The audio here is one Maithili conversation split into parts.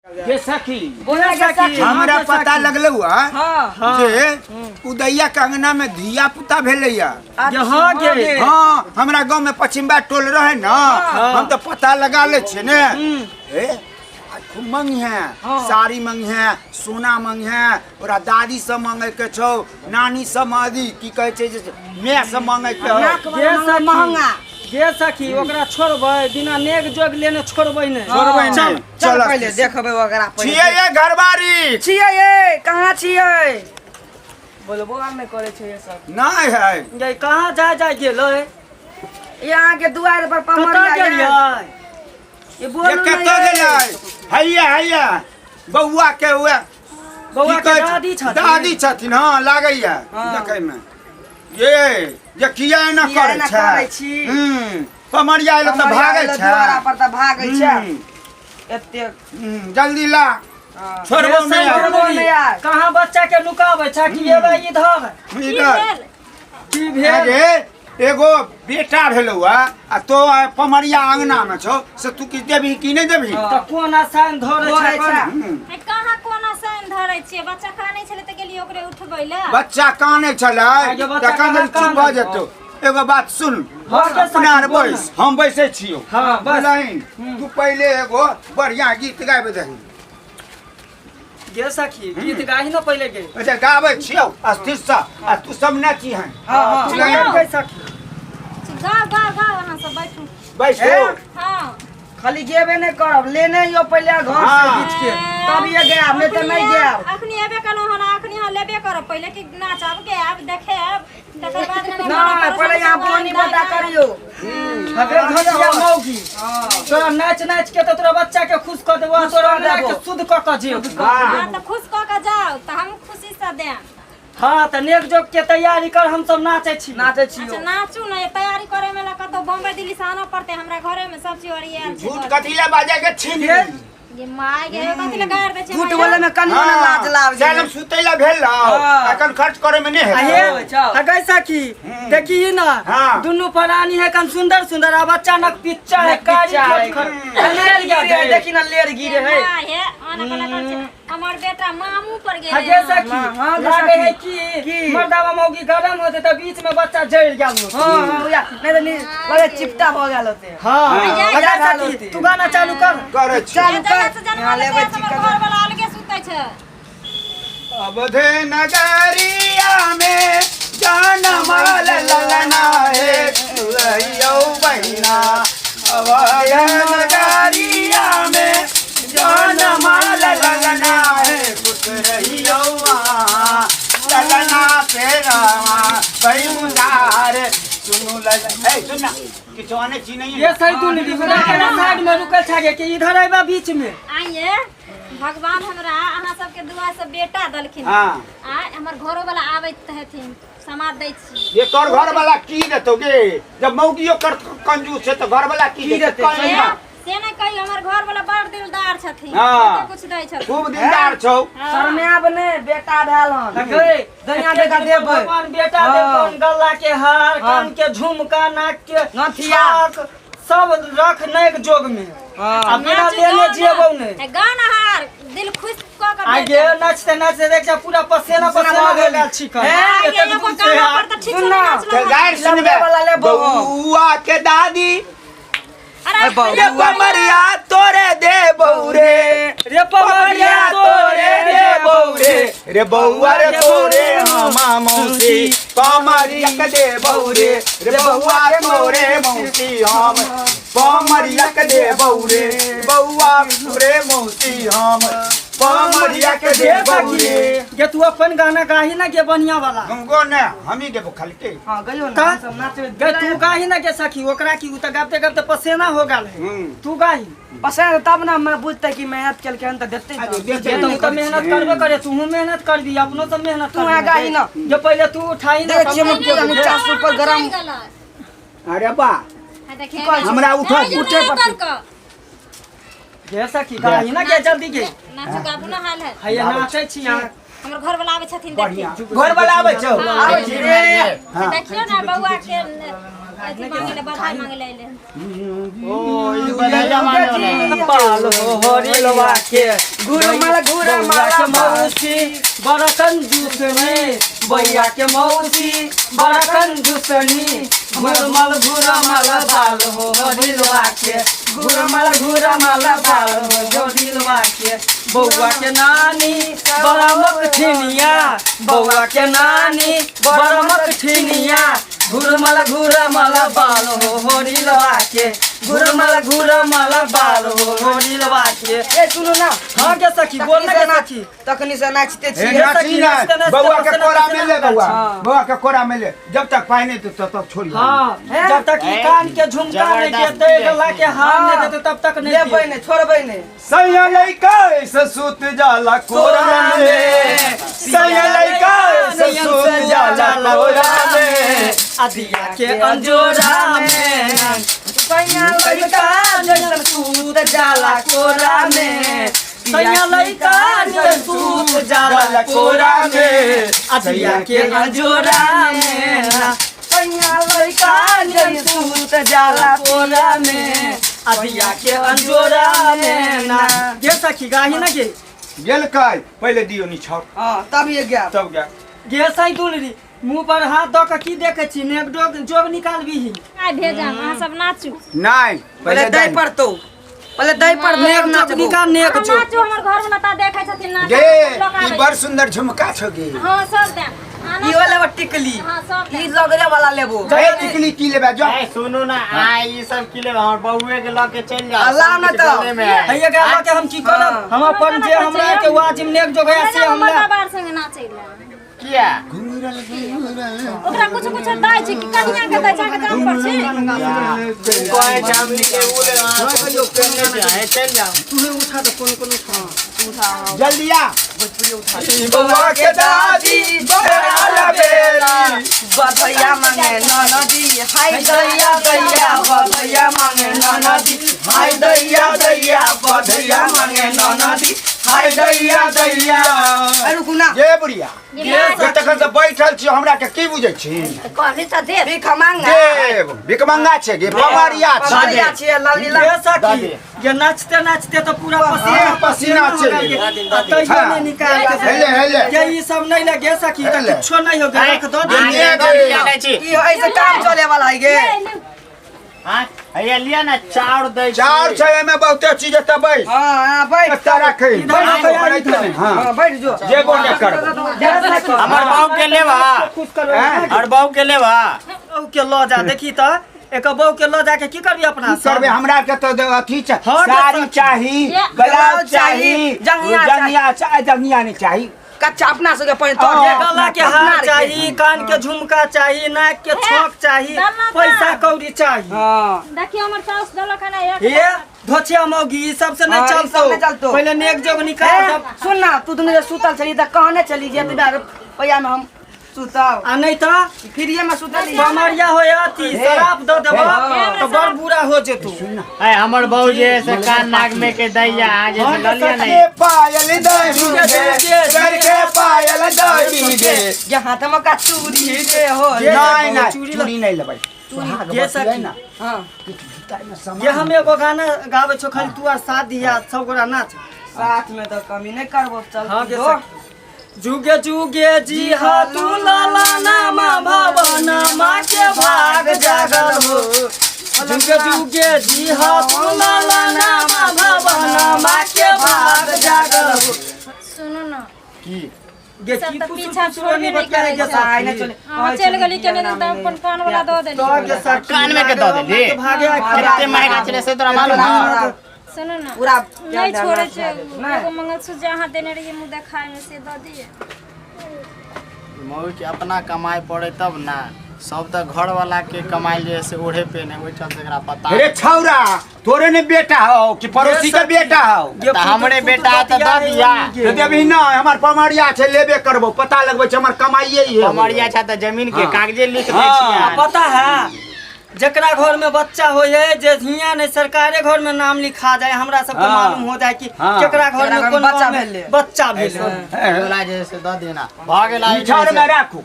गे सखी। बोला गे सखी। हमरा हाँ, पता सखी। लगलौ हा हाँ। जे उदैया के अंगना में धिया पुता भेलैया। जे हाँ गे। हाँ, हमरा गांव में पश्चिमबा टोल रहे ना, हम तो पता लगा ले छियै ने। ए आ खूब मंगी है, साड़ी मंगी है, सोना मंगी है, ओकरा दादी सब मंगे के छौ, नानी सब आदि की कहै छै जे माय सब मंगे के हौ। नाक गे सखी, महंगा। गे सखी, ओकरा छोड़बै बिना नेग जोग लेने छोड़बै नहि। छोड़बै नहि। चल। चल चल पहिले देखबै ओकरा पहिले। छियै ये घरबारी? छियै ये, कहाँ छियै? बोलबो आर नहि करै छै ये सब। नहि है। गे कहाँ जाय जाय गेलै? ये अहाँके दुआरि पर कतऽ पमरिया ये। गेलियै? ये बोलू ये ने कतऽ ये। गेलै? हैया हैया बौआ के हुए बौआ की के कहै छै? दादी छथिन। दादी छथिन, हाँ लागैया हाँ। देखै में ये जे किया एना किया करै एना छै? करै छी? पमरिया एलो तऽ पमरिया भागै एलो छै। दुआरा पर तऽ भागै छै। एतेक। जल्दी ला। हाँ। छोड़बो गे नहि। सखी, छोड़बो नहि आर। कहाँ बच्चा के नुकाबै छै कि एबै इधर? की इधर। भेल? की भेल? अरे एगो बेटा भेलौ आ तो पमरिया अंगना में छौ, से तू किछु देबही कि नहि देबही? तऽ कोन आसान धरै धरै छै? छै। ए, कहाँ कोन आसान धरै छियै? बच्चा कानै छलै तऽ गेलियै ओकरे उठबै लए। बच्चा कानै छलै आगे बच्चा तखन कहाँ चुप भऽ कानै? जेतौ। एगो बात सुन। हाँ, के अपना आर सखी, बोल बैस, हम बैसै छियौ। हाँ, बस। बुझलही? तू पहिले एगो बढ़िया गीत गाबि दही। गे सखी, गीत गाही न पहिले गे। अच्छा गाबै छियौ स्थिरसँ आ तू सब नाचिहन। हाँ, हाँ। बुझलही? गे सखी। गाओ गाओ गाओ, अहाँ सब बैठू। बैसू। हाँ। खाली गेबे नहि करब, लेने अइयो पहिले घर से हाँ। घीच के, तब ये गायब, नहि तऽ नहि गायब। अखनी एबे कलहुँ हन, अखनी अहाँ लेबे करब पहिले कि नाचब गायब देखेब तकर बाद ने? नहि, पहिले यहाँ पानी बता करियो। अगर घसिया मौगी, तोरा नाच नाच के तऽ तोरा बच्चा के खुश कऽ देबो आ खुश तोरा कऽ अंगना देबो। के शुद्ध कऽ कऽ जेब। हाँ। हाँ तऽ खुश कऽ के जाउ तऽ हम खुशी से देब। हाँ तऽ नेक जोग के तैयारी कर, हम सब नाचै छी। नाचै छियो। अच्छा नाचू ने, तैयारी करे में ला कतौ बम्बई दिल्ली से आनऽ पड़तै? हमरा घरे में सब चीज ओरियाल छै। झूठ कथी लए बाजै के छीन? गे, ये my गे, कथी लए गारि दै छै? झूठ बोले में कनियो ने लाज लाग। चल हम सुतै लए भेल रहो। हाँ। एखन खर्च करे में नहि आ हेतौ। हे चल। आ गई सखी, देखी ना। हाँ। दुनू प्राणी है कन सुंदर सुंदर आ बच्चा नक पिच्चा है कारी पिच्चा है। खट खट। लेर गिरे है, देखी ना लेर गिरे है। My हे, आना कोना करै छै? हमर बेटा मामू पर गेलै। गे सखी, हाँ, गे लागे सखी। है कि की? मर्दावा मौगी गरम होते तऽ बीच में बच्चा जड़ गेल होतै। हाँ हाँ उया नहीं तो नहीं लगे चिपटा भऽ गेल होते। हाँ। हाँ। आ गई भेल सखी, होतै। तू गाना चालू कर। करै छी। चालू कर। जहिया से जन्म यहाँ लेलकै लेबै से हमर चिकन। घर वाला अलगे सुतै छै। अवधे नगरिया में जनम ललना हे रहियौ बहिना, अवध नगरिया में जनम ललना हे खुश रहियौ अहाँ, ललना से रामा बैमुदार सुनू ललन। ए सुन ना, किछु आनै छी नहीं? ये सही तू नहीं केना साइड में रुकल छागे कि इधर आइबा बीच में? आइए भगवान हमरा अहाँ सबके दुआ से बेटा देलखिन। हाँ। आ हमर घरो वाला आबैत हेथिन, समाद दै छी। ये तोर घर वाला की देतौ गे? जब मौगियो कर कंजूस छै तऽ घर वाला की की देतौ? देतै? से कहिया? से नहि कहियो, हमर घर वाला बड़ दिलदार छथिन। हाँ। बहुते कुछ दै छथिन। खूब दिलदार छौ। हाँ। शरमायब ने, बेटा भेल हन। गई दुनिया बेटा देबै। भगवान बेटा हाँ। देबन, गला के हार, हाँ। कान के झुमका, नाक के नथिया। छाक, सब रख नैक जोग में। हाँ। आ बिना नाचू लेने गाना। जेबौ नहि। ए, गाना हार दिल खुश कऽ के आ गे नाचते नाचते देख जा पूरा पसेना पसेना पसेना भऽ भऽ गेल। गेल छी। हे, आगे एतेक एगो दूर से गाना आ- पर तऽ ठीक से सुन ना। नाचलहुँ तऽ हन। गारि सुनबे। लम्बे वाला लेबो। बौआ के दादी अरे बौआ। रे पमरिया तोरे दे बौरे, रे पमरिया तोरे दे बौरे, रे बौआ रे तोरे हमा मौसी पमरिया के दे बौरे, रे बौआ तोरे मौसी हम पमरिया के दे बौरे, बौआ तोरे मौसी हम पमरिया के दे बौरे। गे तू अपन गाना गाही ना गे बढ़िया वाला। गो ने हमी देबो खलके। हाँ गयो ना। का? हम सब नाचबै। गे तू गाही ना गे सखी, ओकरा की उ तऽ गाबते गाबते पसेना हो गेल है। तू गाही। पसंद तब ना मैं बुझते कि मेहनत केलकै हन तऽ देतै। अरे ने। देतै। जे तो उ तऽ मेहनत करबे करे, तूहू मेहनत करबी, अपनो सब मेहनत तू यहाँ गाही ना। जे पहिले तू उठाही ना। देखै छियै तब हम पूरा नीचा से ऊपर गरम। चलि गेलै। अरे बा। हाँ, देखिए। कहै छी? हमरा उठऽ, नहीं, उठे नहीं, पड़तै। उतर कऽ। गे सखी गाही ना गे जल्दी गे। नाचू गाबू ना हाल है। हैया नाचै छी अहाँ। हमर घर वाला आबै छथिन, बढ़िया देखियौ। घर वाला आबै छौ? हाँ। आबै छी रे। हाँ। देखियौ ने बौआ के। अथी मांगे ले बधाई मांगे ले अइले। ओ ई बधाइया मांगे वाला है। बाल हो हरिलवा के घुरमल घुरमल बौआ के मौसी बड़ा कंजूसनी बैया के मौसी बड़ा कंजूसनी घुरमल घुरमल बाल हो हरिलवा के घुरमल घुरमल बाल हो हरिलवा के बौआ के नानी बड़ा मकठिनिया बौआ के नानी बड़ा मकठिनिया घुरमल घुरमल बाल हो हरिलवा के घुरमल घुरमल बाल हो हरिलवा के। ए सुनू ना। हाँ के सखी बोल ना के सखी। तखनी से नाचते हे छियै। नाची ना नाचते नाचते बउआ के पसीना कोरा पसीना में ले बउआ। हाँ। बउआ के कोरा में ले जब तक पाई नहीं तब तक छोड़ी। हाँ जब तक ई कान के झुमका नहीं देते गला के हार नहीं देते तब तक नहीं लेबै नहि छोड़बै नहि। सैया लइका से सुत जाला कोरा में सैया लइका से सुत जाला कोरा में अदिया के अंजोरा में सैया लइका जैसन सूत जाला कोरा में सैया लइका जैसन सूत जाला कोरा में अदिया के अंजोरा में सैया लइका जैसन सूत जाला कोरा में अदिया के अंजोरा में ना गे सखी गाही ना गे गेलकै पहिले दियो निछाउर हां तब ये गया तब गया गे सही दुलरी मुंह पर हाथ दऽ के की देखै छी नेक डोग जोग निकालबीही। आइ भेजब अहाँ सब नाचू। नहीं पहिले दै पड़तौ पहिले दै पड़तौ नेक तब जोग नाचबो। निकाल नेक अहाँ जोग। नाचू हमर घर वाला ता देखै छथिन नाच गे लोक ई आबै बड़ सुंदर झुमका छौ गे। हाँ सब देम ई वाला टिकली हाँ सब ई देम। लगरे वाला लेबो। ए टिकली की लेबे जो। ए सुनू ना आ ई सब की लेब हमर बउए के लऽ के चलि जाओ। अल्लाह ना तऽ। गले में है। हैया के लऽ के हम की करब हम अपन जे हमरा के वाजिब नेक जोग है से हमरा हमरा बार संगे नाचै ला किया ओकरा कुछ कुछ दै छै कि कनिया के दै छै अहाँके जान पर छै। कहै छै हमनी के उ ले अहाँ कहियो पेन्हने छै अहें चलि जाओ। तू उठा दे कोनो कोनो उठा। जल्दी आ बउआ के दादी बड़ा बेरी बधैया मांगे ननदी हाय दैया दैया बधैया मांगे ननदी हाय दैया दैया बधैया मांगे ननदी हाय दैया दैया। अरे रुकू ना। गे बुढ़िया ये गे तखन से बैठल छी हमरा के की बुझै छी कहली तऽ देब भीख मांगा देव भिखमंगा छै गे पमरिया छै। पमरिया छियै लाल गे सखी ये नाचते नाचते तो पूरा पसीना पसीना चलि गेल। आ तैयो नहीं निकाल के हेले हेले गे ई सब नहीं लगे सखी तऽ हेले। कुछो नहीं हो गया रख दो दे। दुनिया दऽ के दिया जाइ छी। ई ऐसे काम चले वाला है गे। हाँ हैया लिया ना चाउर दै छी। चाउर छै एहिमे बहुते चीज एतऽ बैस। हां हां बैठ एतऽ राखै इधर राखै, इधर। हां हां बैठ जो। जेबो नहि करबो। गे सखी हमर बहू के लेबा खुश करबै हैं? हमर बहू के लेबा बहू के लऽ जा देखी तऽ एक बहू के लऽ जाके की करबी अपना की करबै हमरा के तऽ अथी हाँ, गे साड़ी सखी। चाही ये। ब्लाउज चाही जंगिया चाही। जंगिया चाही जंगिया नहीं चाही कच्चा अपना सबके पहिन हाँ। तोड़ ये गला के हार चाही कान के झुमका चाही नाक के छौक चाही दलना पैसा तऽ। कौड़ी चाही। हां देखियौ हमर साउस देलक हन एक ये धोछिया मौगी ई सब से नहीं हाँ, ई सब नहीं चलतो चलतौ। पहिले नेक जोग निकाल ए, तब सुन ना तू दुनू जे सुतल छली तऽ कहने छली जे एतबा रुपैआ में हम सुताओ। आ नहीं तऽ फ्रीए में सुतली। बमरिया हो अथी शराब दऽ देबो तऽ बड़ बुरा हो जेतौ। ए हमर बहू जे है से कान नाक में के दैया अहाँ जे से ललिया नहीं। के पायल दही गे सर के पायल दही गे जे हाथ में का चूड़ी रे हो। नहीं नहीं चूड़ी चूड़ी नहीं लेबै। गे सखी हां ये हम एगो गाना गाबै छौ खाली तू आर साथ दिया सब गोरा नाच। साथ में तो कमी नहीं करबो चल हाँ गे दो। सखी। जुगे जुगे जी हा तू लाला नामा भवन माँ के भाग जागल हो। जुगे जुगे जी हा तू लाला नामा भवन माँ के भाग जागल हो। सुनू ना की गे सब की तऽ फुसुर पीछा फुसुर छोड़बे नहीं नहि बतिया करै गे छै। आइ सखी। नहि चले। अहाँ चलि गेली केने दिन तऽ अपन कान वाला दऽ तऽ देली। गे सखी कान में के दऽ देली? भागे कते महंगा छलै से तोरा मालूम हौ? सुनू ना पूरा नहीं छोड़ै छै नहि। एगो मंगलसूत्र जे अहाँ देने रहियै मुँह देखाय में से दऽ दियै। मऊ के अपना कमाई पड़े तब ना सब तऽ घर वाला के कमाई जे है से ओढ़े पेने ओहि चलते एकरा पता अरे छौरा तोरे ने बेटा हो कि पड़ोसी के बेटा हो? तऽ हमरे बेटा है तऽ दऽ दिया। तऽ देबही नहि हमर पमरिया छै लेबे करबो पता लगबै छै हमर कमाइए ही है। पमरिया छै तऽ जमीन के हाँ। कागजे लिख दै हाँ। छियै। पता है जकरा घर में बच्चा हो है जे हियाँ नहीं सरकारे घर में नाम लिखा जाए हमरा सबके हाँ। मालूम हो जाए कि हाँ। केकरा घर में केकरा घर में कोन बच्चा गाँव में भेलै। बच्चा भेलै। बोला जे है से दऽ देना भऽ गेल आइ निछाड़ में राखू।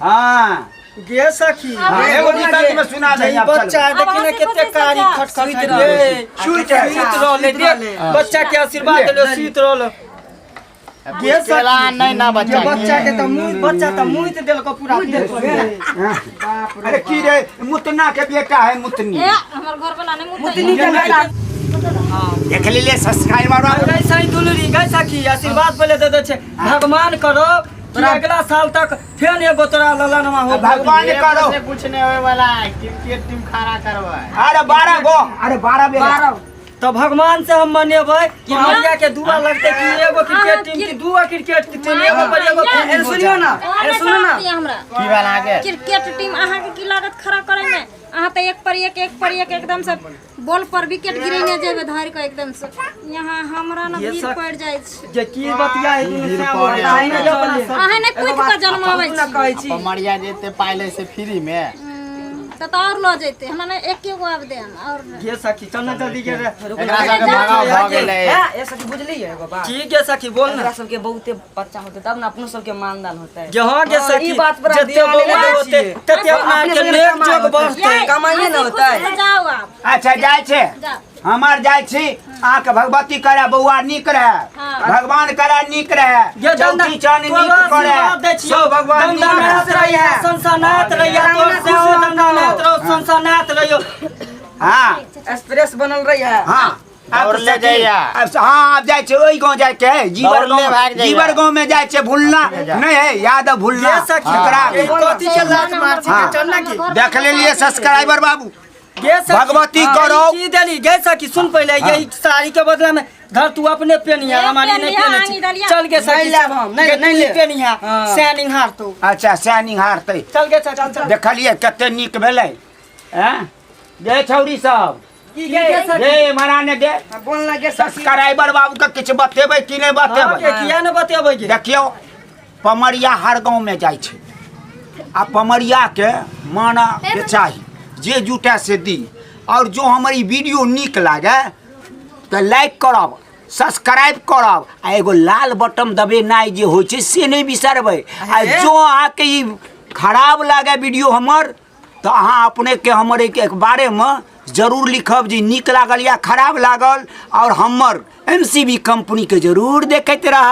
हाँ गे सखी। हाँ, एगो गीत अंत में सुना दे। ई बच्चा अब देखी ना हंसी कते खुशी से कारी जा। खटखट सुति है रहल। रे। सुति रहल। सुति रहल देख, बच्चा के आशीर्वाद देलो, सुति रहल। गे केला सखी, नहीं ना बच्चा ये बच्चा के त मुंह, बच्चा त मुंह ते देलको पूरा देह पर। अरे की रे, मुतना के बेटा है मुतनी। ए, हमर घर वाला नहीं मुतई। मुतनी के बेटा। देख लेलिए सब्सक्राइबर बाबू। गै साईं दुलरी, गै सखी, आशीर्वाद पहिले दे दे छै। भगवान करो कि अगला साल तक फेन एगो तोरा ललनवा हो। भगवान करो से कुछ नहीं होए वाला है, क्रिकेट टीम खड़ा करवा है। अरे 12 गो, अरे 12 बेर। 12। तो भगवान से हम मनेबै कि मरिया के दुआ लगते कि एगो क्रिकेट टीम की दुआ क्रिकेट टीम एगो पर एगो ए सुनियो ना, और ए नहीं सुनो ना। चाहती हमरा की वाला आगे क्रिकेट टीम। अहाँ के की लागत खड़ा करे में? अहाँ तो एक पर एक, एक पर एक, एकदम से बॉल पर विकेट गिरेने जेबे धर के एकदम से। यहाँ हमरा न ये भीड़ सब- पड़ जाइ छै। जे की बतिया है दुनू भीड़ श्याम पड़े। बताही ने चले। अहाँ ने कूद के जन्माबै ना छी। कहै छी। मरिया जेते पाइले से फ्री में। तऽ और लऽ जैते, हमरा ने एक एगो आब दे और नहि। गे सखी, चल ना जल्दी गे रे। एकरा सबके भगाव भऽ गेलै। ए ए सखी, बुझलियै एगो बात? ठीक है सखी, बोल एकरा ना। सबके बहुते बच्चा होते तब ना अपनो सबके मानदान होते। जे हाँ गे हाँ, सखी, ई बात पर जते ध्यान बौआ नहि दै होते छियै। तते अपना अपने के सबके नेक कमाइ जोग होतै। बढ़ते। कमाइए ने हँसी होतै। खुशी से जाउ आब। अच्छा, जाइ छै। जाउ। हमार जाइ छी। अहाँके भगवती करे बौआ नीक रहे। हाँ। भगवान करे नीक रहे। ये दंदा चौथी चान नीक तोरा करे। आशीर्वाद दै छियौ। सब भगवान नीक दंडानाथ रहे। रहिया, संसनाथ रहिया, तोर सेहो दंडानाथ रहो, संसनाथ रहियो। हाँ। एक्सप्रेस बनल रही है। हाँ, आब दौड़ले सखी, जाइया। आब हाँ, आब जाइ छै ओहि गाँव जाइ के है, जीवर दौड़ले गाँव। भागि जाइया। जीवर गाँव में जाइ छै, भूलना नहीं है याद है, भूलना ये सखी, एकरा ये कथी के लात मार छी? हाँ। चल ना की देख लेलिए सब्सक्राइबर बाबू। गे सखी, भगवती हाँ, करो। ई की देली गे सखी? सुन पहिले, यही साड़ी के बदला में धर तू अपने पेनिया, ये हमारी नहीं पेनिहा, पेने आनी छी। दलिया। चल गे सखी। नहीं लेब हम, नहीं- गे नहीं तू लेब। पेनिहा। हाँ। सैनिंग हार तू। अच्छा, सैनिंग हारतै। चल गे चल चल। देखलिए कते नीक भेलै हैं गे छौरी सब? की गे सखी? गे मराने गे। बोल ना गे सखी। सब्सक्राइबर बाबू के किछु बतेबै कि नहि हाँ बतेबै? गे, किया ने बतेबै गे? देखियौ, पमरिया हर गाँव में जाइ छै आ पमरिया के माना के चाही, जे जुटे से दी। और जो हमर ई वीडियो नीक लागे तऽ लाइक करब, सब्सक्राइब करब आ एगो लाल बटन दबेनाइ जे होइ छै से नहि बिसरबै। आ जो अहाँके ई खराब लागे वीडियो हमर तऽ अहाँ अपनेके हमर एक बारेमे जरूर लिखब जे नीक लागल या खराब लागल, और हमर एम सी बी कम्पनीके जरूर देखैत रहब।